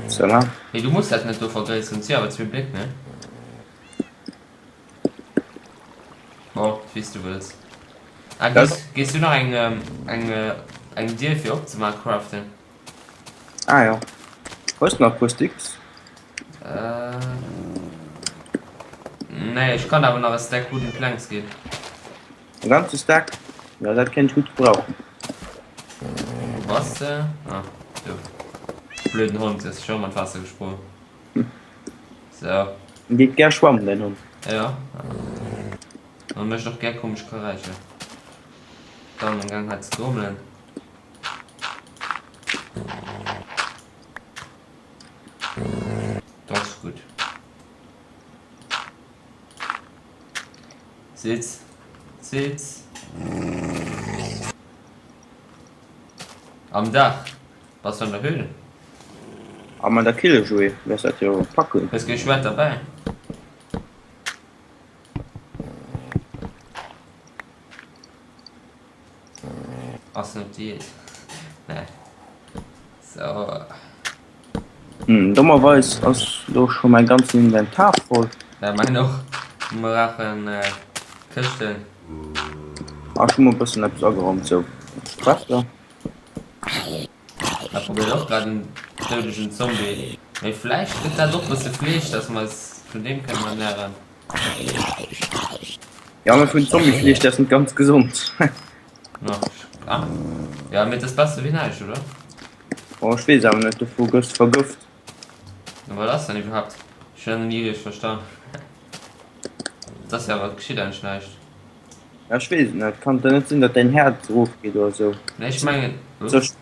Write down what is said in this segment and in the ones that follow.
Salam. Nee, du muss dat net do vergréisseren, et si awer zwee Bléck, ne? Bon, wéi s du wëlls. Ah, Dat. gees, gees du nach eng, eng, eng Dier fir opzemaachen craften? Ah jo. Hues de nach e puer Sticks? Äh, nee, ech kann awer nach e Stack Wooden Planks ginn. E ganze Stack? Jo, dat kéint ech gutt gebrauchen. Wou bass de? Ah, do. Blöden Hond, hues dech och an d'Waasser gesprongen. So. En geet gär schwammen, däin Hond. Ja. En mécht och gär komesch Geräischer. Dann am Gang hei ze grommelen. Dat ass gutt. Sitz. Sitz. Am Dach. Bass du an der Höhle? A mat der Kille Joé wäers dat jo packen. Hues kee Schwert derbäi? Ass en op Diät? Nee. So. Hm, dommerweis ass lo scho mäin ganzen Inventar voll. Ja, mäin och. Mir brauchen Këschten. Ah, ech hu mol bëssen eppes ageraumt, sou. Stress da. Hei probéiert och grad en doudegen Zombie. Mee vläicht gëtt dat och bësse Fleesch, dass mer eis vun deem kënnen ernären. Ja, mee vun Zombiefleesch, dat ass net ganz gesond. No, ah. Ja, mee et ass besser wéi näischt, oder? Oh, ech weess awer net, dovu gëss de vergëft. No, wat ass dann iwwerhaapt? Ech hunn dat nach ni richteg verstan. Et ass jo awer, et geschitt eigentlech näischt. Ja, ech weess et net. Kann et dann net sinn, datt däin Häerz erofgeet oder sou? Nee, ech mengen. Ups.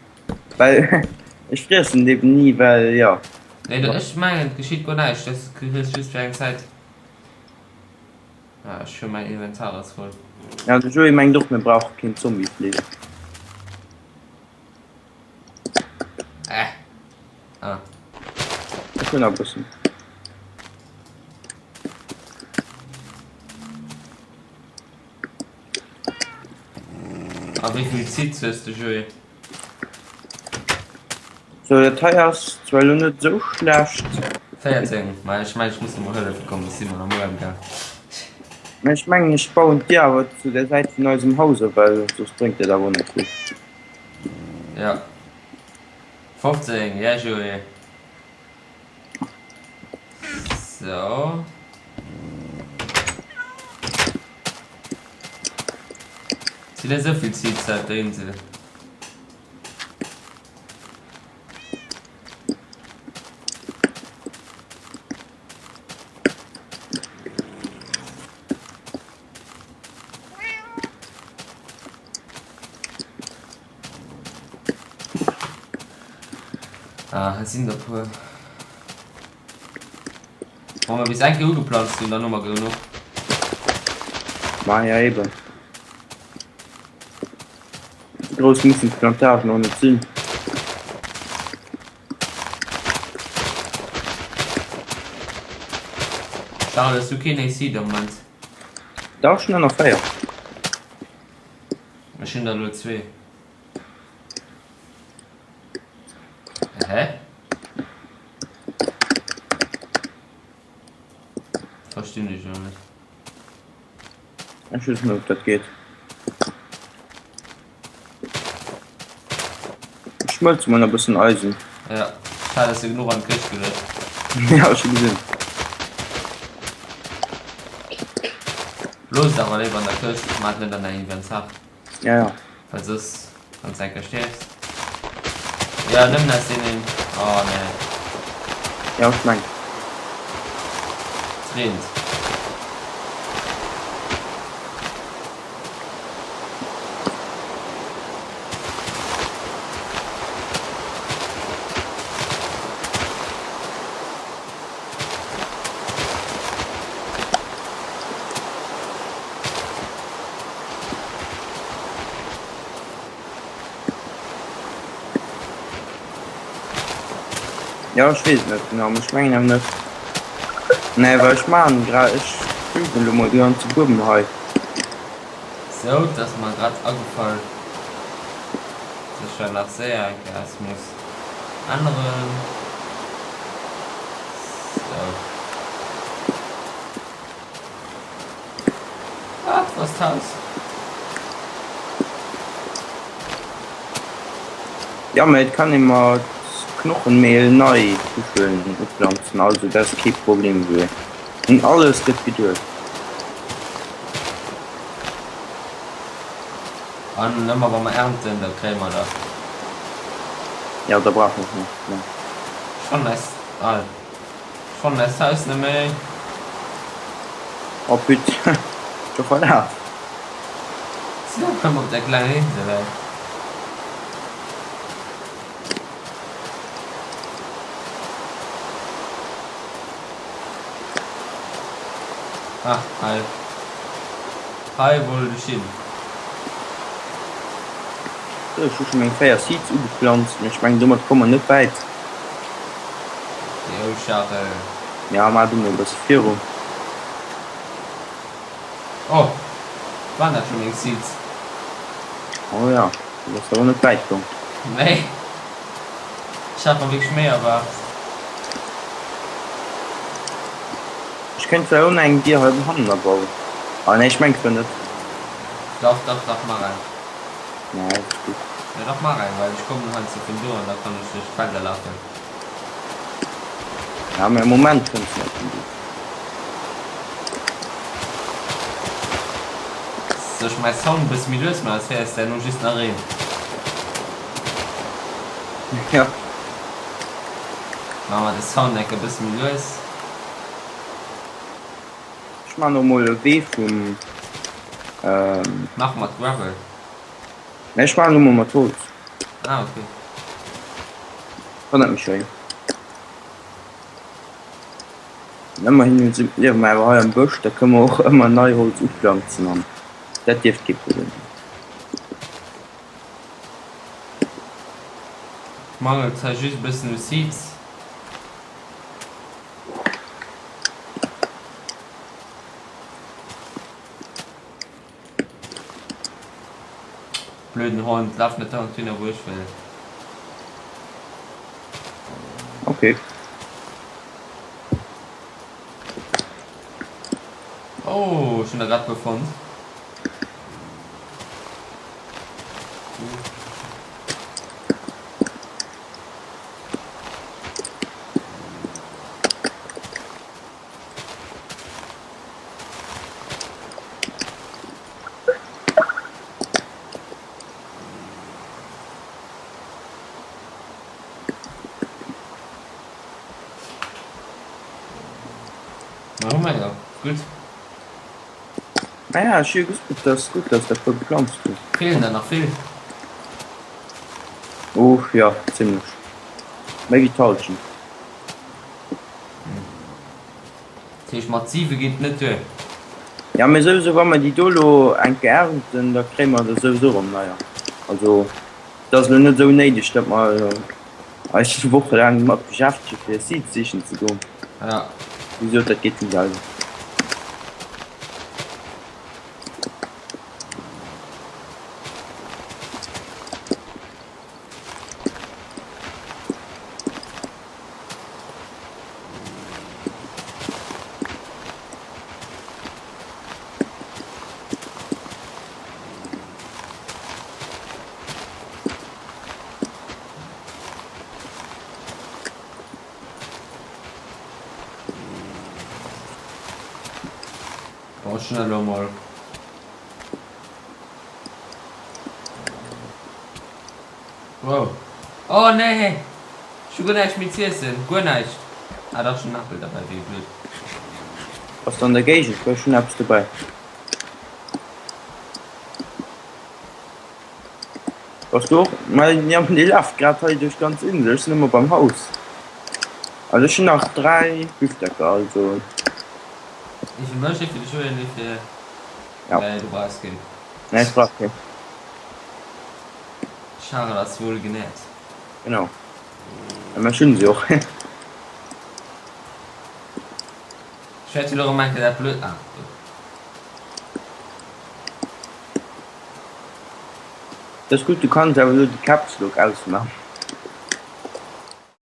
Well ech friessen et eben ni, well jo. Nee, ech mengen, et geschitt guer näischt. Du kriss just fir eng Zäit. Ah, ech hu mäin Inventar ass voll. Ja, de Joé mengt och, mir brauche keen Zombiefleesch. Äh. Ah. Ech hunn nach e bëssen. A wéi vill Seeds hues de, Joé? So, dat hei ass zwar elo net esou schlecht. 14, ma ech mengen ech muss der mol hëllefe kommen, ech si mer am Uerm gaang. Mä ech mengen ech bauen d'Dier awer zu der Säit vun eisem Haus op, well soss bréngt dat awer net vill. Ja. 15, yeah Joé. So. Sinn net esou vill Seeds op der Insel. Ah, hei sinn der puer. Wa mer bis eng Kéier ugeplanzt hunn, dann hu mer genuch. Ma ja eben. Sou grouss mussen d'Plantagen och net sinn. Charles, hues du keen AC de Moment? Dach, ech hunn der nach 4. Ech hunn der elo zwee. Hä? Verstinn ech elo net. Ech weess net, ob dat geet. Ech schmëlze mol nach e bëssen Eisen. Ja, ech hat es jo genuch an d'Këscht geluecht. Ja, ech hu gesinn. Looss et awer léiwer an der Këscht, maach et net an däin Inventar. Ja, ja. Well soss wann s enker stierfs. Ja nëmmen aus deenen, oh nee. Ja ech mengen. Et reent. Ja ech weess et net genau, mee ech mengen awer net. Nee well ech maan grad, ech pflügen elo mol de ganze Buedem hei. Sou, et ass mer grad agefall, dass ech dat nach séier eng Kéier muss änneren. ass d'Haus? Jo, mä et kann ee mat Knochenmehl nei Büscheln uplanzen, also dat ass kee Problem esou. Un alles gëtt geduecht. An ëmmer wa mer ernten, da kréie mer der. Jo, da brauche mer och nach. Ech fannen eis, ah, ech fannen eist Haus net méi. Oh put, scho verlaf. Sinn och rëm op der klenger Insel hei. Ah, hei. Hei wollt ech hin. Sou, ech hu scho meng 4 Seeds ugeplanzt, mee ech mengen domat komme mer net wäit. Jo, Charel. Ja, maach du mol e bësse viru. Oh, waren dat scho meng Seeds? Oh ja, du bass awer net wäit komm. Nee, ech hat mer wierklech méi erwaart. Ech kéint zwar och nach eng Dier hei hannen abauen. Ah nee, ech mengen zwar net. Dach, dach, dach, maach eng. Nee, ass gutt. Jo, dach, maach eng, well ech kommen heiansdo vun do an da kann ech duerch d'Felder lafen. Ja, mä am Moment kënns de net vun do. Soll ech mäi Sound e bësse méi lues maachen, soss héiers de herno just nach Reen. Ja. Maache mer de Sound enke bësse méi lues. Ech maachen och mol e Wee vum. Maach mat Gravel. Nee, ech maachen elo mol mat Holz. Ah, okay. Wonnert mech wéi. An ëmmerhin si liewe mer awer hei am Bësch, da kënne mer och ëmmer nei Holz uplanzen an dat dierft kee Problem sinn. Mangelt hei just e bëssen u Seeds. Blöden Hond, laf net dauernd dohinner wou ech wëll. Okay. Oh, ech hunn der grad puer fonnt. Na hu mer jo. Gutt. Naja, ech hu jo gesot, et ass gutt, dass der puer geplanzt hutt. Feelen der nach vill? Uff, jo, zimlech. Méi wéi d'Hallschent. Dat heescht mat 7 geet et net duer? Ja mee souwisou wa mer déi do lo eng Kéier ernten, da kréie mer der souwisou erëm neier. Also et ass elo net esou néideg, datt mer eis wochelaang domat beschäftege fir Seeds sichen ze goen. Ja. Wéi gesot, dat geet vum selwen. Bon, ech hunn elo mol. Wow. Oh nee! Ech hu guer näischt méi z'iessen. Guer näischt. Ah dach, ech hunn en Apel derbäi, wéi blöd. Bass de an der Géigend? Well ech hunn eppes dobäi. Bass du och? Ma ja, déi laft grad hei duerch d'ganz Insel. Ech sinn ëmmer beim Haus. Also ech hunn nach 3 Büfdecker, also. Wéi vill Mësch fir dech huelen ech fir. Ja. Nee, du brauchs keen. Nee, ech brauch keen. Charel ass wuel genährt. Genau. Mä ech hunn se och. Ech wäert jo elo erëm eng Kéier dat blöd. Ah, do. Dat ass gutt, du kanns awer elo de Caps Lock ausmaachen.